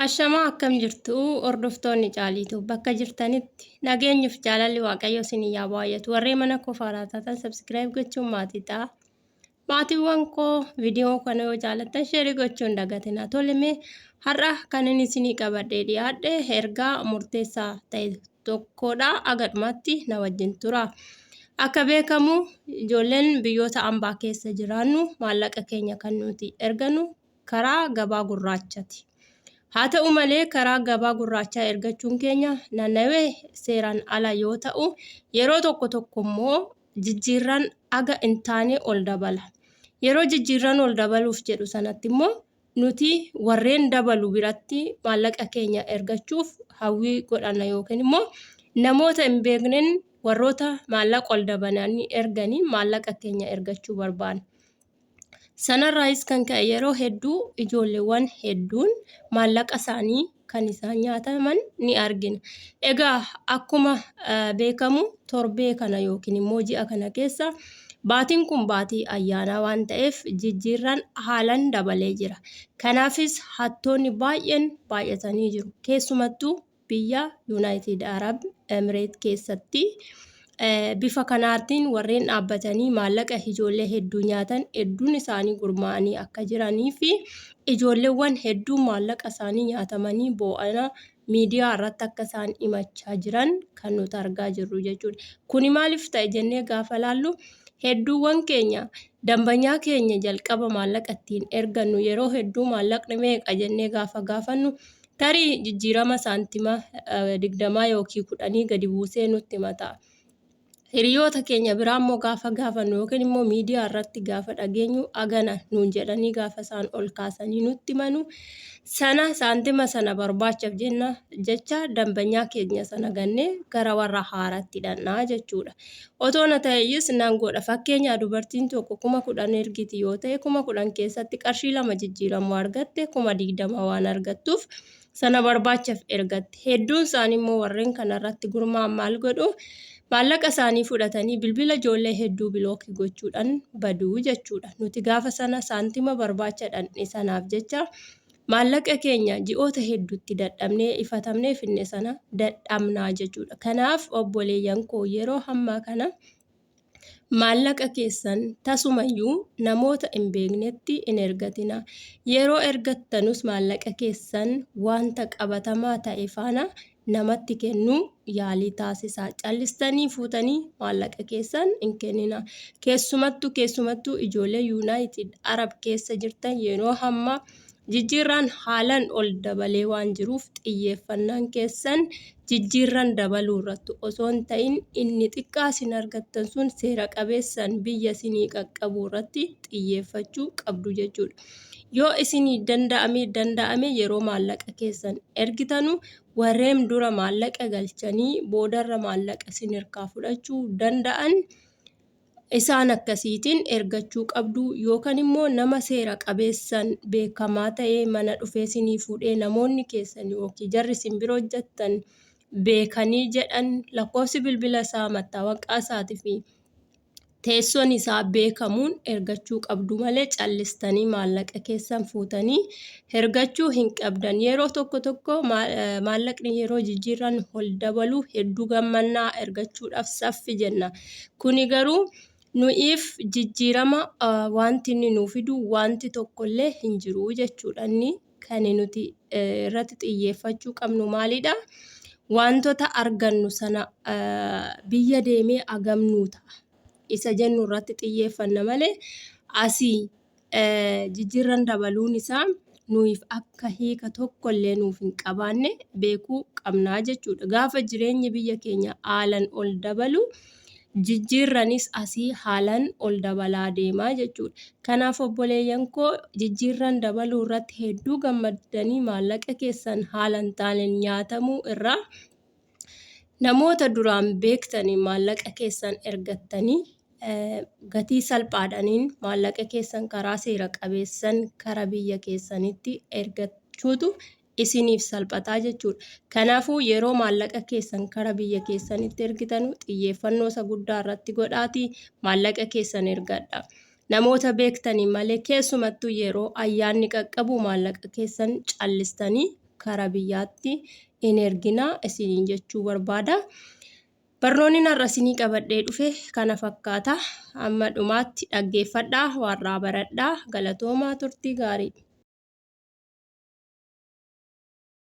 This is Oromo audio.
Ashamaa akkam jirtu hordoftoonni Caaliitu bakka jirtanitti nageenyiif jaalalli Waaqayyoo isin yaa baay'atu. Warreen mana koo faaraa taatan subscribe gochuun maatii ta'a. Maatiiwwan koo viidiyoo kana yoo jaalattan sheerii gochuun hin dagatinaa. Tole mee har'a kan inni isinii qabadhee dhiyaadhe ergaa murteessaa ta'e tokkodha. Aga dhumaatti na wajjin tura. Akka beekamu ijoolleen biyyoota ambaa keessa jiraannu maallaqa keenya kan nuti erganu karaa gabaa gurraachati. Haa ta'u malee karaa gabaa gurraachaa ergachuun keenya naannawee seeraan ala yoo ta'u yeroo tokko tokko immoo jijjiirraan aga hin taane ol dabala. Yeroo jijjiirraan ol dabaluuf jedhu sanatti immoo nuti warreen dabalu biratti maallaqa keenya ergachuuf hawwii godhanna yookiin immoo namoota hin beekneen warroota maallaqa ol dabalanii erganii maallaqa keenya ergachuu barbaanna. Sanarraayis kan ka'e yeroo hedduu ijoolleewwan hedduun maallaqa isaanii kan isaan nyaataman ni argina. Egaa akkuma beekamu torbee kana yookiin immoo ji'a kana keessa baatiin kun baatii ayyaanaa waan ta'eef jijjiirraan haalan dabalee jira. Kanaafis hattoonni baay'een baay'atanii jiru. Keessumattuu biyya Yuunaayitid Arab Emireet keessatti bifa kanaatiin warreen dhaabbatanii maallaqa ijoollee hedduu nyaatan hedduun isaanii gurmaa'anii akka jiranii fi ijoolleewwan hedduun maallaqa isaanii nyaatamanii boo'ana miidiyaa irratti akka isaan himachaa jiran kan nuti argaa jirru jechuudha. Kuni maaliif ta'e jennee gaafa laallu hedduuwwan keenya dambanyaa keenya jalqaba maallaqa ittiin ergannu yeroo hedduu maallaqni meeqa jennee gaafa gaafannu Tarii jijjiirama saantima 20 yookiin 10 gadi buusee nutti hima ta'a. Hiriyoota keenya biraa immoo gaafa gaafannu yookiin immoo miidiyaa irratti gaafa dhageenyu agana nuun jedhanii gaafa isaan ol kaasanii nutti himanu sana saantima sana barbaachaaf jenna jecha dambanyaa keenya sana gannee gara warra haaraatti dhannaa jechuudha. Otoo na ta'eyyis nan godha. Fakkeenyaa dubartiin tokko 10,000 ergiti yoo ta'e 10,000 keessatti qarshii 2 jijjiiramu argatte 20,000 waan argattuuf sana barbaachaf ergatti. Hedduun isaanii immoo warreen kana irratti gurmaa'an maal godhu? Maallaqa isaanii fudhatanii bilbila ijoollee hedduu bilookii gochuudhaan baduu jechuudha. Nuti gaafa sana saantima barbaacha dhaqne sanaaf jecha Maallaqa keenya ji'oota hedduutti dadhabnee ifatamnee finne sana dadhabnaa jechuudha. Kanaaf obboleeyyan koo yeroo hammaa kana maallaqa keessan tasumayyuu namoota hin beeknetti hin ergatinaa. Yeroo ergattanus maallaqa keessan wanta qabatamaa ta'e faana namatti kennuu yaalii taasisaa. Callistanii fuutanii maallaqa keessan hin kenninaa. Keessumattuu keessumattuu ijoollee Yuunaayitid Arab keessa jirtan yeroo hammaa jijjiirraan haalan ol dabalee waan jiruuf xiyyeeffannaan keessan jijjiirran dabaluu irratti osoo hin ta'in inni xiqqaa isin argattan sun seera qabeessan biyya isinii qaqqabuu irratti xiyyeeffachuu qabdu jechuudha. Yoo isinii danda'ame danda'ame yeroo maallaqa keessan ergitanu warreen dura maallaqa galchanii boodarra maallaqa isin hirkaa fudhachuu danda'an isaan akkasiitiin ergachuu qabdu yookaan immoo nama seera qabeessan beekamaa ta'e mana dhufee isinii fuudhee namoonni keessan yookiin jarri isin bira hojjettan beekanii jedhan lakkoofsi bilbila isaa mattaawaqaa isaatii fi teessoon isaa beekamuun ergachuu qabdu malee callistanii maallaqa keessan fuutanii ergachuu hin qabdan. Yeroo tokko tokko maallaqni yeroo jijjiirran ol dabalu hedduu gammannaa ergachuudhaaf saffi jenna. Kuni garuu nuyiif jijjiirama wanti inni nuu fidu wanti tokkollee hin jiru jechuudha. Inni kan nuti irratti xiyyeeffachuu qabnu maalidha? Wantoota argannu sana biyya deemee hagam nuu ta'a? Isa jennu irratti xiyyeeffanna malee asii jijjiirran dabaluun isaa nuyiif akka hiika tokkollee nuuf hin qabaanne beekuu qabnaa jechuudha. Gaafa jireenyi biyya keenya haalan ol dabalu jijjiirranis asii haalan ol dabalaa deema jechuudha. Kanaaf obboleeyyan koo jijjiirran dabaluu irratti hedduu gammaddanii maallaqa keessan haala hin taaneen nyaatamuu irraa namoota duraan beektaniin maallaqa keessan ergattanii gatii salphaadhaniin maallaqa keessan karaa seera qabeessan kara biyya keessanitti ergachuutu isiniif salphataa jechuudha. Kanaafuu yeroo maallaqa keessan kara biyya keessanitti ergitanu xiyyeeffannoo isa guddaa irratti godhaatii maallaqa keessan ergadha. Namoota beektaniin malee keessumattuu yeroo ayyaanni qaqqabu maallaqa keessan callistanii kara biyyaatti in ergina isiniin jechuu barbaada. Barnoonni har'a isinii qabadhee dhufe kana fakkaata. Amma dhumaatti dhaggeeffadhaa, waarraa baradhaa. Galatoomaa turtii gaarii.